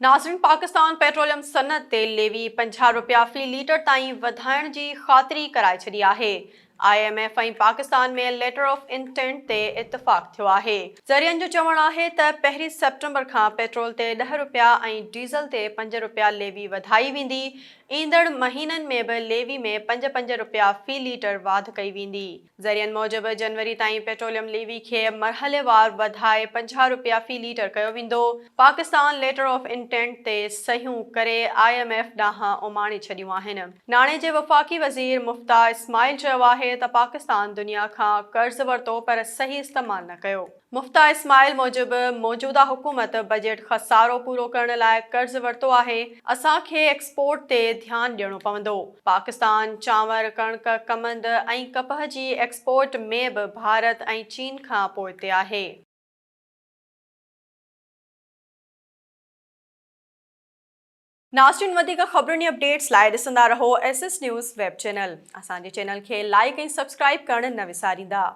ناظرين پاڪستان پيٽروليم صنعت تي ليوي 50 رپيا في ليٽر تائين وڌائڻ جي خاطري ڪرائي ڇڏي آهي. I M F ۽ Pakistan ۾ letter of intent تي اتفاق ٿيو آهي. ذريعن جو چوڻ آهي ته پهرين سيپٽمبر کان پيٽرول تي ڏهه رپيا ۽ ڊيزل تي پنج رپيا ليوي وڌائي ويندي، ايندڙ مهينن ۾ به ليوي ۾ پنج پنج رپيا في ليٽر واڌ ڪئي ويندي. ذريعن موجب جنوري تائين پيٽروليم ليوي کي مرحليوار وڌائي 50 رپيا في ليٽر ڪيو ويندو، پاڪستان ليٽر آف انٽينٽ تي صحيحون ڪري I M F ڏانهن اماڻي ڇڏيون آهن. ناڻي جي وفاقي وزير مفتاح اسماعيل چيو آهي ته پاڪستان دنيا کان قرض ورتو پر صحيح استعمال نه ڪيو. مفتاح اسماعيل موجب موجوده حڪومت بجيٽ خسارو پورو ڪرڻ لاء قرض ورتو آهي، اسان کي ايڪسپورٽ تي ڌيان ڏيڻو پوندو، پاڪستان چانور، ڪڻڪ، ڪمند ۽ ڪپهه جي ايڪسپورٽ ۾ به ڀارت ۽ چين کان پوئتي آهي. ناظرين وڌيڪ خبرن ۽ اپڊيٽس لاء ڏسندا رهو S S news web channel. اسان جي چينل کي لائيڪ ۽ سبسڪرائيب ڪرڻ نه وساريندا.